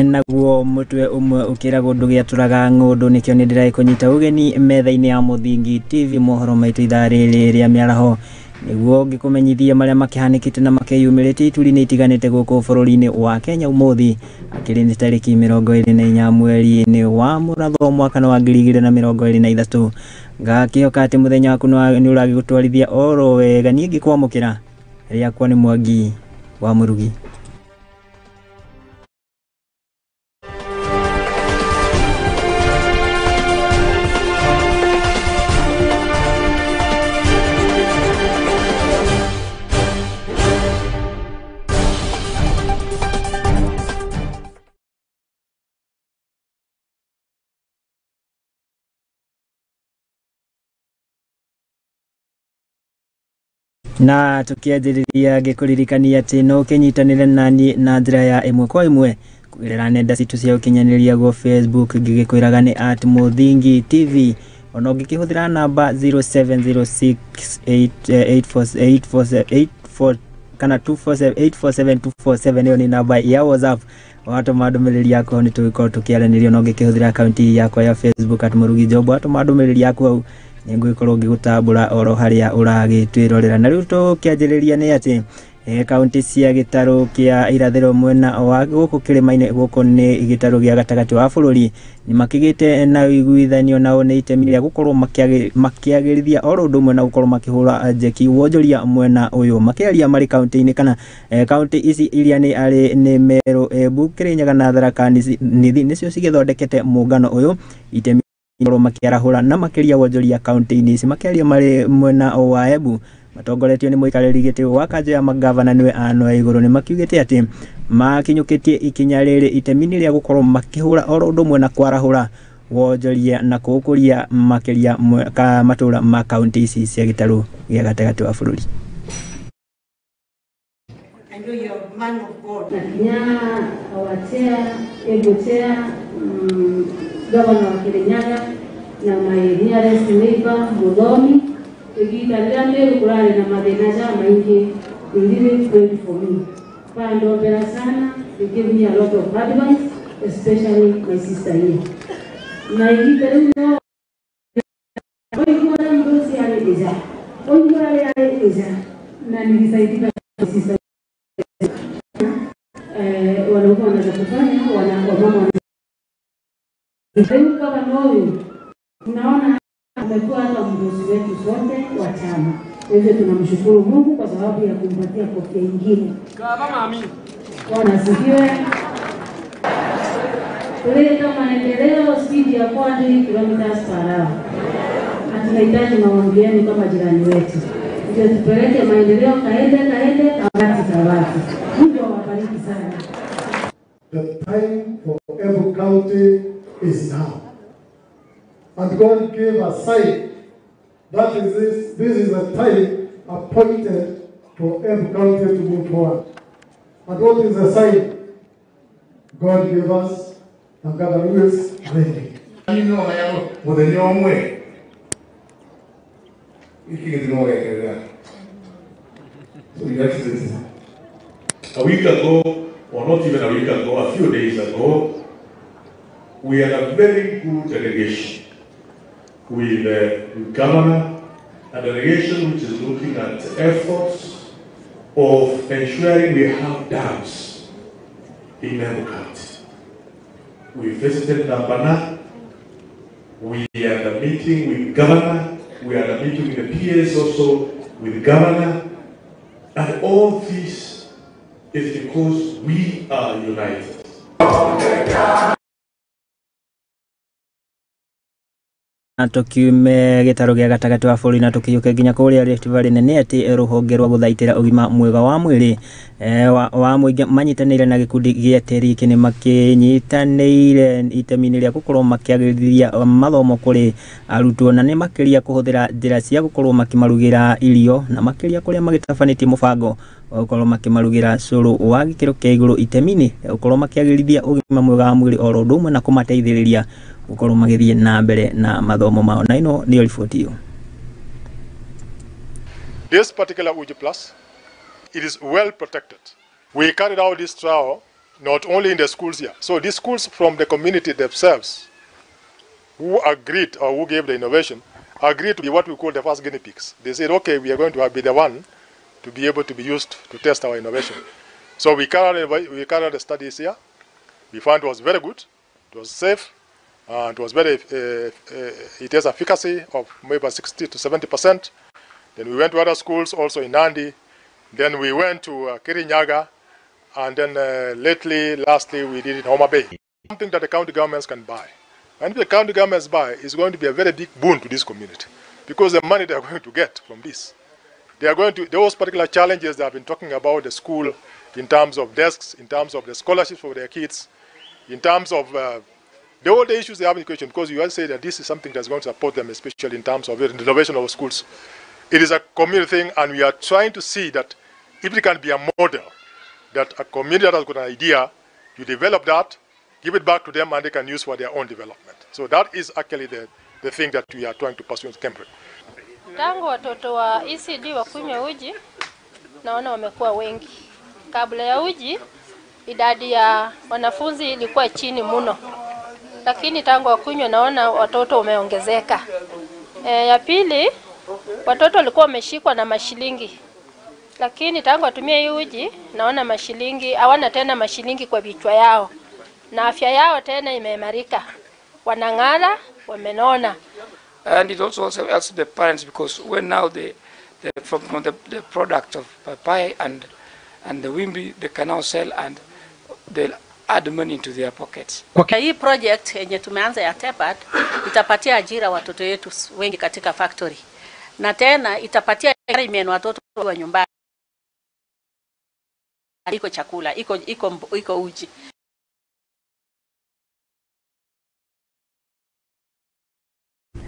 Naguo mutwe umwe ukiragwo ndũgĩatũraga ng'ũndũ nĩkĩo nĩ ndĩragĩkũnyita ũgeni metha-inĩ ya Mũthingi TV mohoro maitũ ithaa rĩrĩ rĩa mĩaraho nĩguo ngĩkũmenyithie marĩa makĩhanĩkĩte na makĩyumĩrĩtie ituri-inĩ itiganĩte gũkũ bũrũri-inĩ wa Kenya. Ũmũthĩ akĩrĩ nĩ tarĩki 24 mweri-inĩ wa Mũratho mwaka wa 2023. Ngakĩhoka atĩ mũthenya waku nĩ ũragĩgũtwarithia oro wega. Niĩ ngĩkwamũkĩra rĩakwa nĩ Mwangi wa Mũrugi. Na tukianjĩrĩria ngĩkũririkania atĩ no ũkĩnyitanĩre naniĩ na njĩra ya ĩmwe kwa ĩmwe kũgerera nenda citũ cia ũkinyanĩria gwo Facebook ngĩgĩkwĩraga nĩ @Mũthingi TV, ona ũngĩkĩhũthĩra namba 0706884884 kana 247847247 ĩyo nĩ namba ya WhatsApp. Watũma ndũmĩrĩri yaku hau nĩ tũgũkorwo tũkĩaranĩria, ona ũngĩkĩhũthĩra akaunti yakwa ya Facebook @Mũrugi Job, watũma ndũmĩrĩri yaku hau nĩngũgĩkorwo ngĩgũtambũra oro harĩa ũragĩtwĩrorera. Na rĩu tũkĩanjĩrĩria nĩ atĩ kaunti cia gĩtarũ kĩa irathĩro mwena wa gũkũ kĩrĩma-inĩ gũkũ nĩ gĩtarũ gĩa gatagatĩ wa bũrũri nĩ makĩgĩte na ũiguithanio nao nĩ itemi rĩa gũkorwo makĩagĩrithia oro ũndũ ũmwe na gũkorwo makĩhũra njeki wonjoria mwena ũyũ. Makĩaria marĩ kaunti-inĩ kana kaunti ici iria nĩ arĩ nĩ Meru, Embu, Kĩrĩnyaga na Tharaka Nithi nĩcio cigĩthondekete mũngano ũyũ itemi makĩarahũra na makĩria wonjoria kaunti-inĩ ici. Makĩaria marĩ mwena wa Embu matongoretio nĩ mũikarĩri gĩtĩ wa kanjũ ya magavana nĩwe Anne Waigũrũ nĩ makiugĩte atĩ makinyũkĩtie ikinya rĩrĩ itemi-inĩ rĩa gũkorwo makĩhũra oro ũndũ ũmwe na kwarahũra wonjoria na kũũkũria makĩria matũra ma kaunti ici cia gĩtarũ gĩa gatagatĩ wa bũrũri. I know you're a man of God. Na kinya our chair, able chair, Governor wa Kirinyaga na my nearest neighbor Muthomi, ihinda rĩrĩa Meru kũrarĩ na mathĩna ja maingĩ, they really prayed for me. Pandombera sana, they gave me a lot of advice, especially my sister here. Na ihinda rĩu no oiguaga mũndũ ũcio arĩ nja, oiguaga arĩ nja, na nilisaidika na sister. Wanaume wanaweza kufanya, wamama wanaweza. Kama huyu tunaona amekuwa hata mgozi wetu sote wa chama. Kwa hivyo tunamshukuru Mungu kwa sababu ya kumpatia kofia ingine. Bwana asifiwe. Kuleta maendeleo speed ya 400 kilometers per hour. Na tunahitaji maombi yenu kama jirani wetu. Ndio tupeleke maendeleo kaende kaende kawati kawati. Mungu awabariki sana. The time for Embu County is now. And God gave a sign. That is this is a time appointed for Embu County to move forward. And what is the sign? God gave us Nangada Lewis ready. A week ago, or not even a week ago, a few days ago, we had a very good delegation with the governor, a delegation which is looking at efforts of ensuring we have dams in Embu County. We visited Nambana, we had a meeting with governor, we had a meeting with the PS also, with the governor, and all this is because we are united. Na tukiume gĩtarũ gĩa gatagatĩ wa bũrũri na tũkĩhiũke nginya kũrĩa Rift Valley nene atĩ rũhonge rwa gũthaitĩra ũgima mwega wa mwĩrĩ wa mũingĩ manyitanĩire na gĩkundi gĩa Terik nĩ makĩnyitanĩire itemi-inĩ rĩa gũkorwo makĩagĩrithia mathomo kũrĩ arutwo na nĩ makĩria kũhũthĩra njĩra cia gũkorwo makĩmarugĩra irio na makĩria kũrĩa magĩtabanĩtie mũbango wa gũkorwo makĩmarugĩra cũrũ wa gĩkĩro kĩa igũrũ itemi-inĩ rĩa gũkorwo makĩagĩrithia ũgima mwega wa mwĩrĩ oro ũndũ ũmwe na kũmateithĩrĩria gũkorwo magĩthiĩ na mbere na mathomo mao. Na ĩno nĩyo riboti ĩyo. This particular Uji Plus, it is well protected. We carried out this trial Not only in the schools here. So these schools from the community themselves, who agreed or who gave the innovation, agreed to be what we call the first guinea pigs. They said, okay, we are going to be the one to be able to be used to test our innovation. So we carried the studies here. We found it was very good, it was safe, and it was very, it has efficacy of maybe 60 to 70%. Then we went to other schools also in Nandi. Then we went to Kirinyaga, and then lastly, we did it in Homa Bay. Something that the county governments can buy. And if the county governments buy, it's going to be a very big boon to this community, because the money they are going to get from this, they are going to, those particular challenges they have been talking about, the school, in terms of desks, in terms of the scholarships for their kids, in terms of the all the issues they have in education, because you all say that this is something that's going to support them, especially in terms of the renovation of schools. It is a community thing, and we are trying to see that if it can be a model, that a community that has got an idea, you develop that, give it back to them, and they can use for their own development. So that is actually the thing that we are trying to pursue in Cambridge. Tangu watoto wa ECD wakunywe uji, naona wamekuwa wengi. Kabla ya uji, idadi ya wanafunzi ilikuwa chini mno. Lakini tangu wakunywe naona watoto wameongezeka. Ya pili, watoto walikuwa wameshikwa na mashilingi. Lakini tangu watumie hii uji, naona mashilingi, hawana tena mashilingi kwa vichwa yao. Na afya yao tena imeimarika. Wanang'ara, wamenona. And it also helps the parents, because when now from the product of papaya and the wimbi, they can now sell and they'll add money into their pockets. Kwa hii project yenye tumeanza ya TEPAD itapatia ajira watoto wetu wengi katika factory. Na tena itapatia imeno watoto wa nyumbani. Iko chakula, iko uji.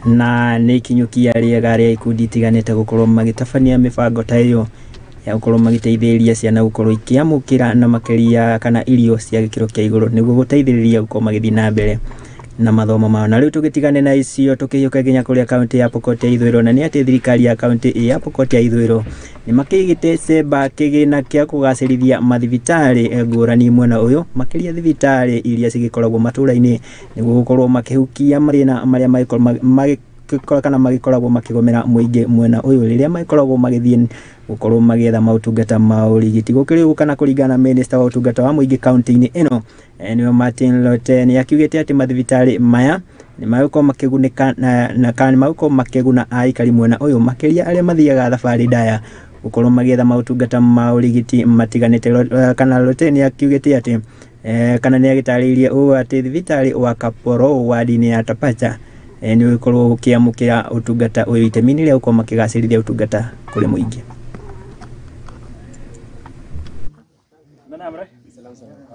Na nĩ ikinyũkia rĩega rĩa ikundi itiganĩte gũkorwo magĩtabania mĩbango ta ĩyo ya gũkorwo magĩteithĩrĩria ciana gũkorwo ikĩamũkĩra na makĩria kana irio cia gĩkĩro kĩa igũrũ nĩguo gũteithĩrĩria gũkorwo magĩthiĩ na mbere na mathomo mao. Na rĩu tũgĩtigane na icio tũkĩhiũka nginya kũrĩa kaunti ya Pokot ya Ithũĩro, na nĩ atĩ thirikari ya kaunti ya Pokot ya Ithũĩro nĩ makĩigĩte cemba kĩgĩna kĩa kũgacĩrithia mathibitarĩ ngũrani mwena ũyũ, makĩria thibitarĩ iria cigĩkoragwo matũra-inĩ nĩguo gũkorwo makĩhukia mathĩna marĩa magĩkoragwo magĩkoragwo makĩgomera mũingĩ mwena ũyũ rĩrĩa magĩkoragwo magĩthiĩ gũkorwo magĩetha maũtungata ma ũrigiti. Gũkĩrĩ ũguo kana kũringana na minista wa ũtungata wa mũingĩ kaunti-inĩ ĩno nĩwe Martin Lote, nĩ akiugĩte atĩ mathibitarĩ maya nĩ magũkorwo makĩgunĩka na kana nĩ magũkorwo makĩguna aikari mwena ũyũ makĩria arĩa mathiaga thabarĩ ndaya gũkorwo magĩetha maũtungata ma ũrigiti matiganĩte. Kana Lote nĩ akiugĩte atĩ kana nĩ agĩtarĩirie ũũ atĩ thibitarĩ wa Kaporo wadi-inĩ ya Tapacha nĩ ũgĩkorwo ũkĩamũkĩra ũtungata ũyũ itemi-inĩ rĩa gũkorwo makĩgacĩrithia ũtungata kũrĩ mũingĩ.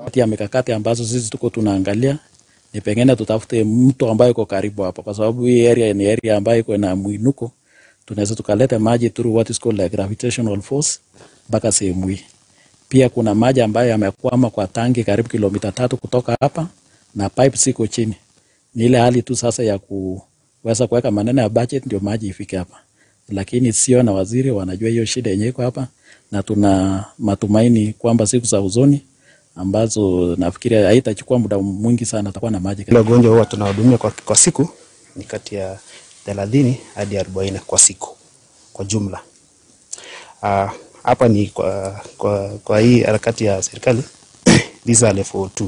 Kati ya mikakati ambazo sisi tuko tunaangalia ni pengine tutafute mtu ambaye yuko karibu hapa, kwa sababu hii area ni area ambayo iko na mwinuko. Tunaweza tukaleta maji through what is called like gravitational force mpaka sehemu hii. Pia kuna maji ambayo yamekwama kwa tangi karibu kilomita 3 kutoka hapa na pipe siko chini. Ni ile hali tu sasa ya kuweza kuweka maneno ya budget ndio maji ifike hapa. Lakini sio na waziri wanajua hiyo shida yenyewe iko hapa, na tuna matumaini kwamba siku za uzoni ambazo nafikiri haitachukua muda mwingi sana tutakuwa na maji. Wagonjwa huwa tunahudumia kwa siku ni kati ya 30 hadi 40 kwa siku kwa jumla. Hapa ni kwa hii harakati ya serikali these are level 2.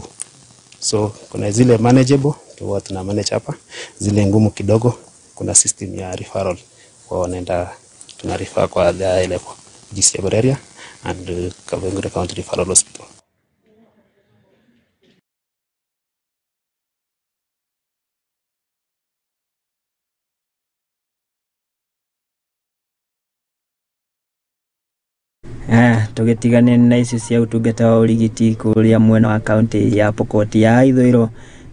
So kuna zile manageable huwa tuna manage hapa, zile ngumu kidogo kuna system ya referral kwa wanaenda tuna refer kwa the level disabled area and Kavengure County Referral Hospital. Tũgĩtigane na icio cia ũtungata wa ũrigiti kũrĩa mwena wa kaunti ya Pokot ya Ithũĩro.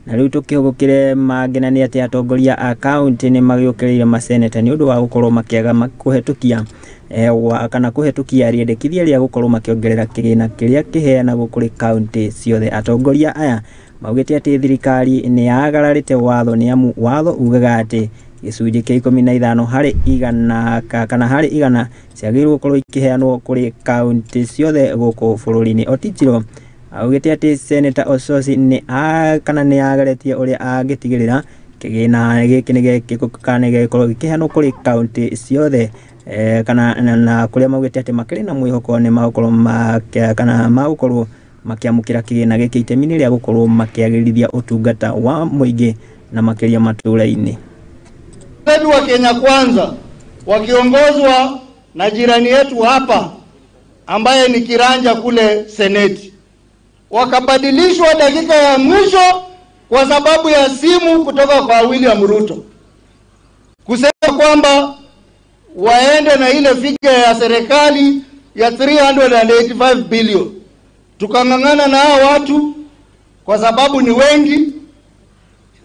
Na rĩu tũkĩhũgũkĩre mangĩ, na nĩ atĩ atongoria a kaunti nĩ magĩũkĩrĩire maseneta nĩ ũndũ wa gũkorwo makĩaga kũhetũkia kana kũhetũkia rĩendekithia rĩa gũkorwo makĩongerera kĩgĩna kĩrĩa kĩheanagwo kũrĩ kaunti ciothe. Atongoria aya maugĩte atĩ thirikari nĩ yagararĩte watho, nĩ amu watho ugaga atĩ gĩcunjĩ kĩa 15 harĩ igana kana harĩ igana ciagĩrĩirwo gũkorwo ikĩheanwo kũrĩ kaunti ciothe gũkũ bũrũri-inĩ. Otichilo Augĩte atĩ Senator Osotsi nĩ kana nĩ ageretie ũrĩa angĩtigĩrĩra kĩgĩna gĩkĩ nĩ gĩgũkorwo gĩkĩheanwo kũrĩ kaunti ciothe, kana na kũrĩa maugĩte atĩ makĩrĩ na mwĩhoko nĩ magũkorwo kana magũkorwo makĩamũkĩra kĩgĩna gĩkĩ itemi-inĩ rĩa gũkorwo makĩagĩrithia ũtungata wa mũingĩ na makĩria matũũra-inĩ. Wetu wa Kenya Kwanza wakiongozwa na jirani yetu hapa ambaye ni kiranja kule Seneti, wakabadilishwa dakika ya mwisho kwa sababu ya simu kutoka kwa William Ruto kusema kwamba waende na ile figure ya serikali ya 385 billion. Tukang'ang'ana na hao watu kwa sababu ni wengi,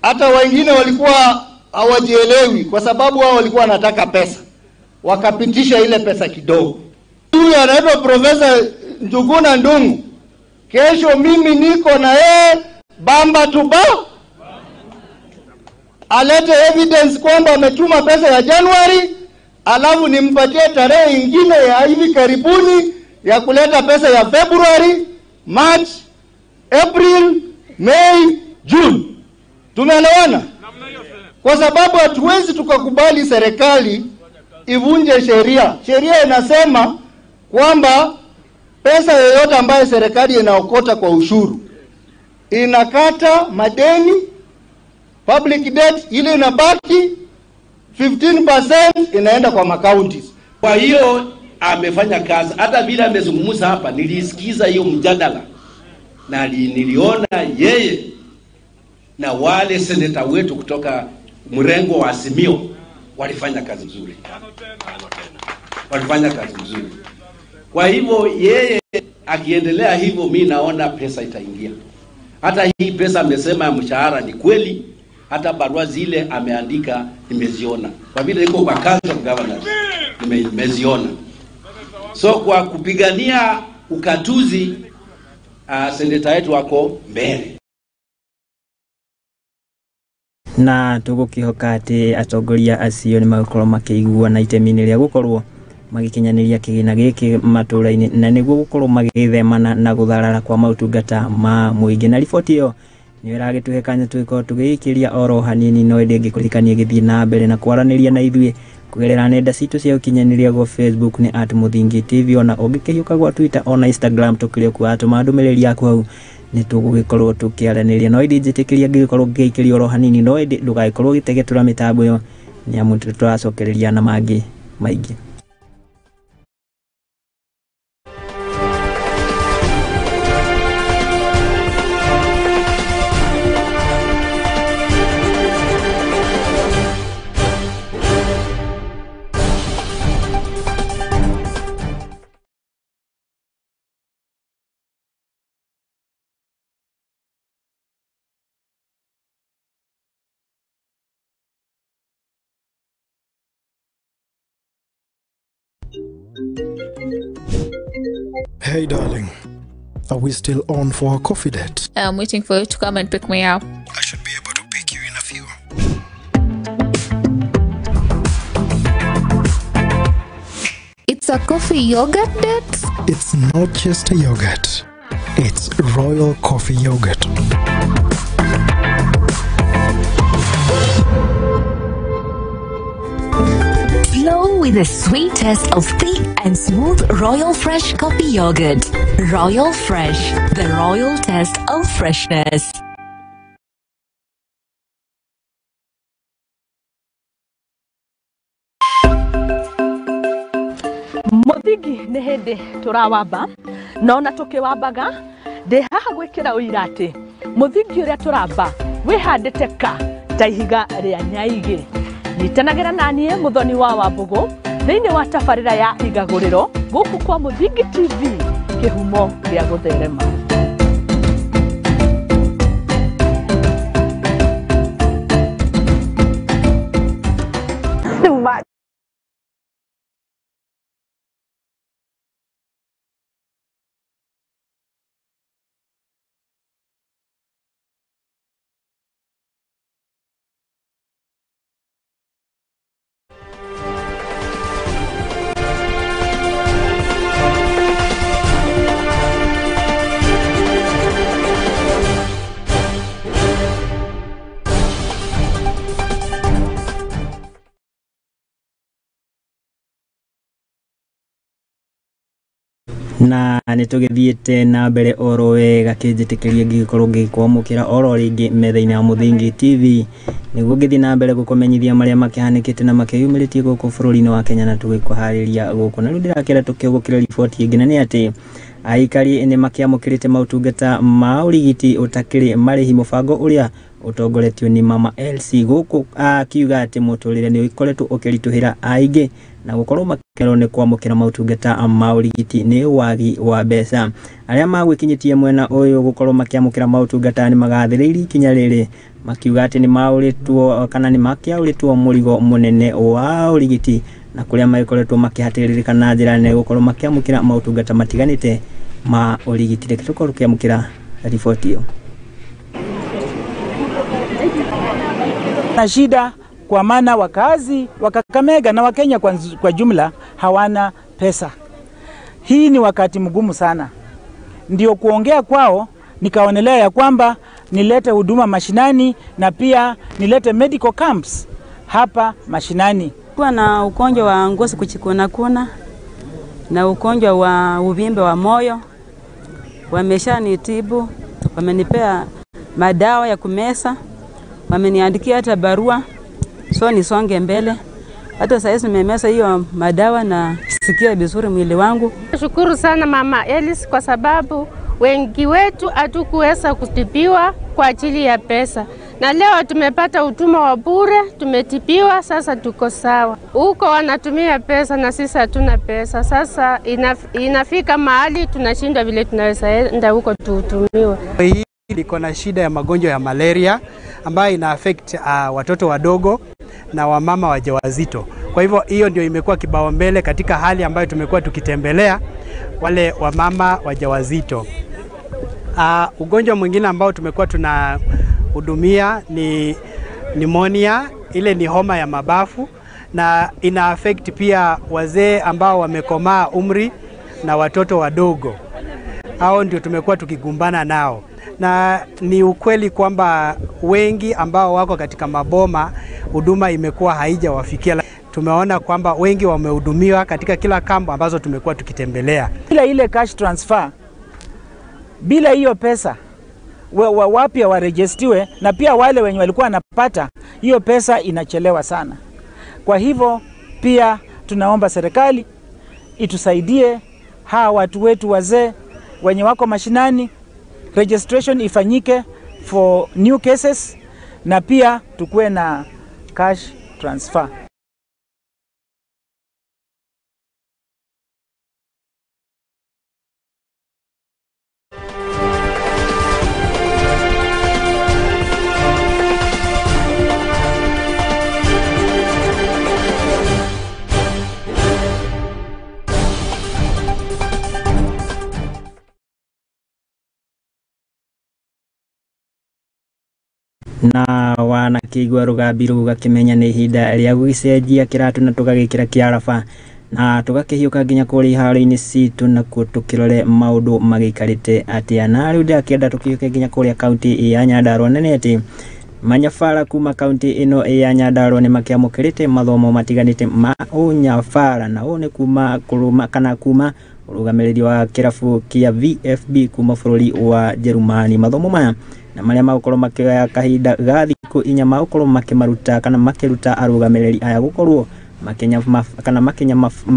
hata wengine walikuwa hawajielewi kwa sababu wao walikuwa wanataka pesa, wakapitisha ile pesa kidogo. Huyu anaitwa Profesa Njuguna Ndung'u, kesho mimi niko na yeye bamba tu ba, alete evidence kwamba ametuma pesa ya Januari, alafu nimpatie tarehe ingine ya hivi karibuni ya kuleta pesa ya February, March, April, May, June. Tumeelewana? Kwa sababu hatuwezi tukakubali serikali ivunje sheria. Sheria inasema kwamba pesa yoyote ambayo serikali inaokota kwa ushuru inakata madeni, public debt, ile inabaki 15% inaenda kwa macounties. Kwa hiyo amefanya kazi, hata bila amezungumza hapa nilisikiza hiyo mjadala na niliona yeye na wale seneta wetu kutoka mrengo wa Azimio walifanya kazi nzuri. Walifanya kazi nzuri. Kwa hivyo yeye akiendelea hivyo, mimi naona pesa itaingia. Hata hii pesa amesema ya mshahara ni kweli, hata barua zile ameandika nimeziona. Kwa vile iko kwa Council of Governors nimeziona. So kwa kupigania ukatuzi, seneta wetu wako mbele. Na tũgũkĩhoka atĩ atongoria acio nĩ magũkorwo makĩigua na itemi-inĩ rĩa gũkorwo magĩkinyanĩria kĩgĩna gĩkĩ matũũra-inĩ, na nĩguo gũkorwo magĩthemana na gũtharara kwa maũtungata ma mũingĩ. Na riboti ĩyo nĩyo ĩragĩtũhe kanya tũgĩkorwo tũgĩikĩria oro hanini, no ĩndĩ ngĩkũririkania gĩthiĩ na mbere na kwaranĩria na ithuĩ kũgerera nenda citũ cia ũkinyanĩria gwa Facebook nĩ @Mũthingi TV, ona ũngĩkĩhiũka gwa Twitter ona Instagram tũkĩrĩ kuo, atũma ndũmĩrĩri yaku hau nĩ tũgũgĩkorwo tũkĩaranĩria. No ĩndĩ njĩtĩkĩria ngĩgĩkorwo ngĩikĩria oro hanini, no ĩndĩ ndũgagĩkorwo ũgĩtegetũra mĩtambo ĩyo nĩ amu tũracokereria na mangĩ maingĩ. Hey darling, are we still on for a coffee date? I'm waiting for you to come and pick me up. I should be able to pick you in a few. It's a coffee yogurt date? It's not just a yogurt. It's Royal Coffee Yogurt. Flow with the sweetest of thick and smooth Royal Fresh Coffee Yogurt. Royal Fresh, the royal taste of freshness. Mũthingi nĩ hĩndĩ tũrawamba na ona tũkĩwambaga ndĩ haha gwĩkĩra ũira atĩ mũthingi ũrĩa tũramba wĩhandĩte ka ta ihiga rĩa nyaigĩ. Nyitanagĩra na niĩ Mũthoni wa Wambũgũ thĩinĩ wa tabarĩra ya Igagũrĩro gũkũ kwa Mũthingi TV, kĩhumo gĩa gũtherema. Na nĩ tũgĩthiĩte na mbere oro wega kĩnjĩtĩkĩrie ngĩgĩkorwo ngĩkwamũkĩra oro rĩngĩ metha-inĩ ya Mũthingi TV nĩguo ngĩthiĩ na mbere gũkũmenyithia marĩa makĩhanĩkĩte na makĩyumĩrĩtie gũkũ bũrũri-inĩ wa Kenya na tũgĩkũharĩria gũkũ. Na rĩu ndĩrakĩra tũkĩũgũkĩra riboti ĩngĩ, na nĩ atĩ aikari nĩ makĩamũkĩrĩte maũtungata ma ũrigiti ũtakĩrĩ marĩhi, mũbango ũrĩa ũtongoretio nĩ Mama Elsie gũkũ akiuga atĩ mũtũrĩre nĩ ũkoretwo ũkĩritũhĩra aingĩ na gũkorwo makĩrwo nĩ kwamũkĩra maũtungata ma ũrigiti nĩ wagi wa mbeca. Arĩa magwĩkinyĩtie mwena ũyũ gũkorwo makĩamũkĩra maũtungata nĩ magathĩrĩirie ikinya rĩrĩ makiuga atĩ nĩ maũrĩtwo kana nĩ makĩaũrĩtwo mũrigo mũnene wa ũrigiti na kũrĩa magĩkoretwo makĩhatĩrĩrĩka na njĩra nene gũkorwo makĩamũkĩra maũtungata matiganĩte ma ũrigiti. Reke tũkorwo tũkĩamũkĩra riboti ĩyo. Na shida kwa maana wakazi wa Kakamega na Wakenya kwa jumla hawana pesa. Hii ni wakati mgumu sana. Ndio kuongea kwao nikaonelea ya kwamba nilete huduma mashinani na pia nilete medical camps hapa mashinani. Kuwa na ugonjwa wa ngozi kuchikuna kuna na ugonjwa wa uvimbe wa moyo, wameshanitibu, wamenipea madawa ya kumesa, wameniandikia hata barua so nisonge mbele. Hata sasa nimemesa hiyo madawa na sikia vizuri mwili wangu. Shukuru sana Mama Elsie kwa sababu wengi wetu hatukuweza kutibiwa kwa ajili ya pesa. Na leo tumepata huduma wa bure, tumetibiwa, sasa tuko sawa. Huko wanatumia pesa na sisi hatuna pesa. Sasa inafika mahali tunashindwa vile tunaweza enda huko tuhutumiwe. Hii liko na shida ya magonjwa ya malaria ambayo ina affect watoto wadogo na wamama wajawazito. Kwa hivyo hiyo ndio imekuwa kibao mbele katika hali ambayo tumekuwa tukitembelea wale wamama wajawazito. Ugonjwa mwingine ambao tumekuwa tunahudumia ni pneumonia, ile ni homa ya mabafu na ina affect pia wazee ambao wamekomaa umri na watoto wadogo. Hao ndio tumekuwa tukigumbana nao. Na ni ukweli kwamba wengi ambao wako katika maboma huduma imekuwa haijawafikia. Tumeona kwamba wengi wamehudumiwa katika kila kambo ambazo tumekuwa tukitembelea. Bila ile cash transfer, bila hiyo pesa wapya warejistiwe, na pia wale wenye walikuwa wanapata hiyo pesa inachelewa sana. Kwa hivyo pia tunaomba serikali itusaidie hawa watu wetu wazee wenye wako mashinani, registration ifanyike for new cases na pia tukue na cash transfer. Na wanakĩigua rũgambi rũu gakĩmenya nĩ ihinda rĩa gũgĩcenjia kĩratũ na tũgagĩkĩra kĩaraba na tũgakĩhiũka nginya kũrĩa iharo-inĩ citũ nakuo tũkĩrore maũndũ magĩikarĩte atĩa. Na rĩu ndĩrakĩenda tũkĩhiũke nginya kũrĩa kaunti ya Nyandarua, nene atĩ manyabara kuma kaunti ĩno ya Nyandarua nĩ makĩamũkĩrĩte mathomo matiganĩte ma ũnyabara, na ũũ nĩ kuma kũrũma kana kuma ũrũgamĩrĩri wa kĩrabu kĩa VFB kuma bũrũri wa Jerumani. Mathomo maya na marĩa magũkorwo makĩoya kahinda ga thikũ inya magũkorwo makĩmaruta kana makĩruta arũgamĩrĩri aya gũkorwo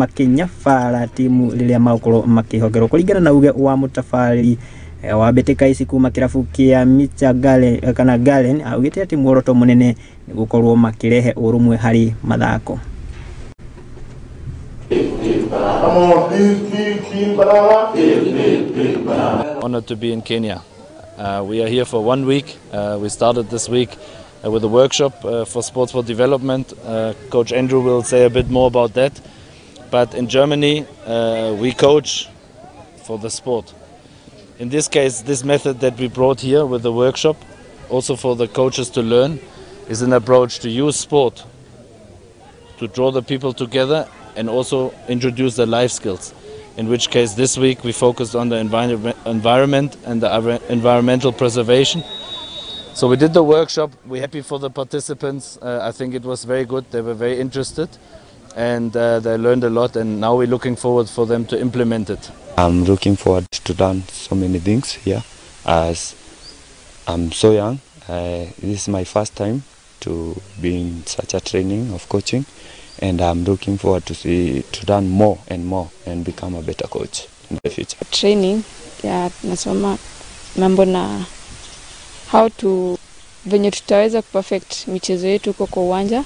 makĩnyabara timu rĩrĩa magũkorwo makĩhokerwo kũringana na uge wa mũtabarĩri wa mbĩtĩka ici kuma kĩrabu kĩa Micha Galen kana Galen, augĩte atĩ muoroto mũnene nĩ gũkorwo makĩrehe ũrũmwe harĩ mathako. Honored to be in Kenya. We are here for 1 week. We started this week with a workshop for sports for development. Coach Andrew will say a bit more about that. But in Germany, we coach for the sport. In this case, this method that we brought here with the workshop, also for the coaches to learn, is an approach to use sport to draw the people together and also introduce the life skills. In which case this week we focused on the environment and the environmental preservation. So we did the workshop. We're happy for the participants. I think it was very good. They were very interested. And they learned a lot, and now we're looking forward for them to implement it. I'm looking forward to learn so many things here, as I'm so young. This is my first time to be in such a training of coaching, and I'm looking forward to learn more and more and become a better coach in the future. Training ya nasoma mambo na how to venye tutaweza kuperfect michezo yetu huko kwa uwanja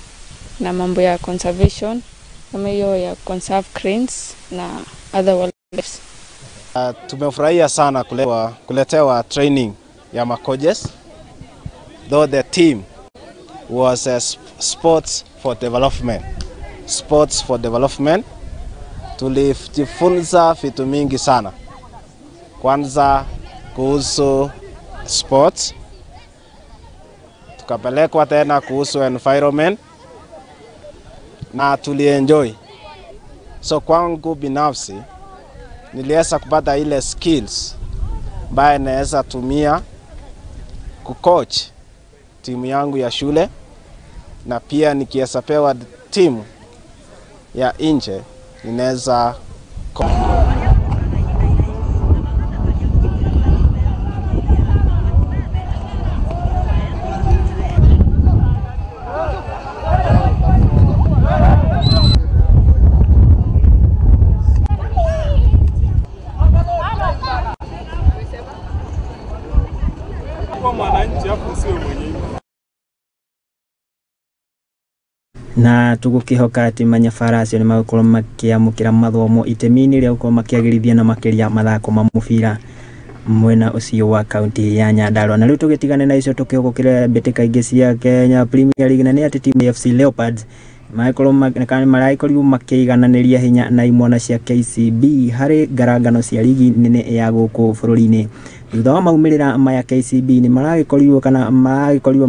na mambo ya conservation kama hiyo ya conserve cranes na other wildlife. Tumefurahia sana kuletewa training ya makoches, though the team was sports for development. Sports for development. Tulijifunza vitu mingi sana. Kwanza kuhusu sports, tukapelekwa tena kuhusu environment na tulienjoy. So kwangu binafsi niliweza kupata ile skills ambayo naweza tumia kucoach timu yangu ya shule, na pia nikiweza pewa timu ya nje ninaweza. Na tugukihoka ati manyabara acio ni magukorwo makiamukira mathomo itemi-inĩ rĩa gũkorwo makĩagĩrithia na makĩria mathako ma mũbira mwena ũcio wa kaunti ya Nyandarua. Na rĩu tũgĩtigane na icio tũkĩhũgũkĩre mbĩtĩka ingĩ cia Kenya Premier League, na nĩ atĩ timu ya FC Leopards maragĩkorirwo makĩigananĩria hinya na imwana cia KCB harĩ ngarangano cia ligi nene ya gũkũ bũrũri-inĩ. Thutha wa maumĩrĩra maya KCB nĩ maragĩkorirwo kana maragĩkorirwo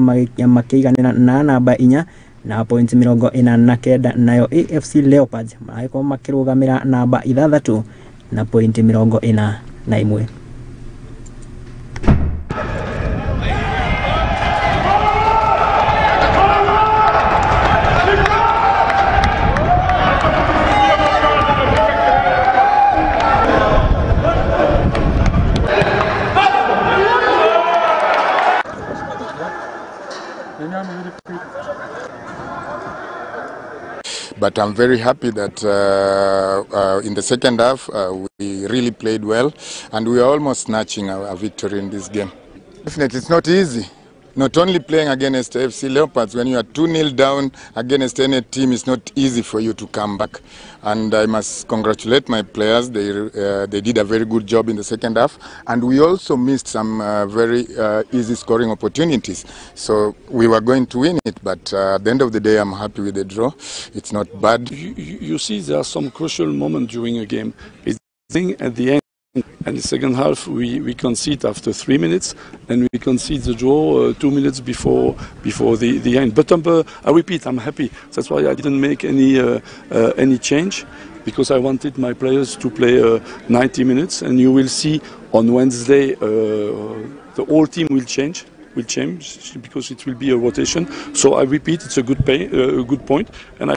makĩiganĩra na namba 4 na points 49, nayo AFC Leopards maragĩkorwo makĩrũgamĩra namba 6 na point 41. But I'm very happy that in the second half we really played well, and we are almost snatching a victory in this game. Definitely, it's not easy. Not only playing against FC Leopards, when you are 2-0 down against any team, it's not easy for you to come back. And I must congratulate my players. They did a very good job in the second half. And we also missed some very easy scoring opportunities. So we were going to win it, but at the end of the day, I'm happy with the draw. It's not bad. You see, there are some crucial moments during a game. It's thing at the end. And the second half we concede after 3 minutes, and we concede the draw 2 minutes before the end. But I repeat, I'm happy. That's why I didn't make any change, because I wanted my players to play 90 minutes. And you will see on Wednesday the whole team will change. Will change because it will be a rotation. So I repeat, it's a good point. And I.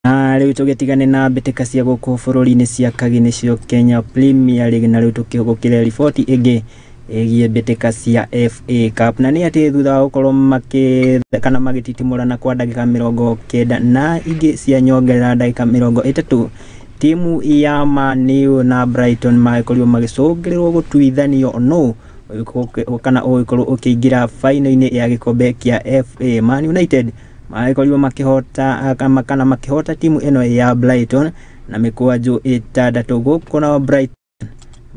Na rĩu tũgĩtigane na mbĩtĩka cia gũkũ bũrũri-inĩ cia kagi nĩcio Kenya Premier League, na rĩu tũkĩhũgũkĩre riboti ĩngĩ ĩgiĩ mbĩtĩka cia FA Cup, na nĩ atĩ thutha wa gũkorwo kana magĩtitimũrana kwa ndagĩka 90 na ingĩ cia nyongerera ndagĩka 30, timu ya Man U na Brighton magĩkorirwo magĩcũngĩrĩrwo gũtuithanio no kana ũgĩkorwo ũkĩingĩra final-inĩ ya gĩkombe kĩa FA. Man United magĩkorirwo makĩhota kana makĩhota timu ĩno ya Brighton na mĩkwanjũ 6 gũkũ, nao Brighton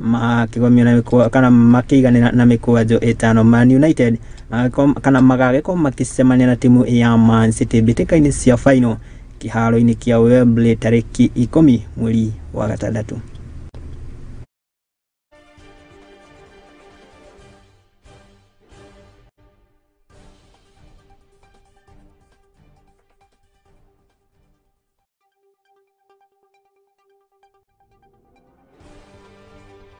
makĩgomio na kana makĩiganĩra na mĩkwanjũ 5. Man United kana magagĩkorwo makĩcemania na timu ya Man City mbĩtĩka-inĩ cia final kĩharo-inĩ kĩa Wembley tarĩki 10 mweri wa gatandatũ.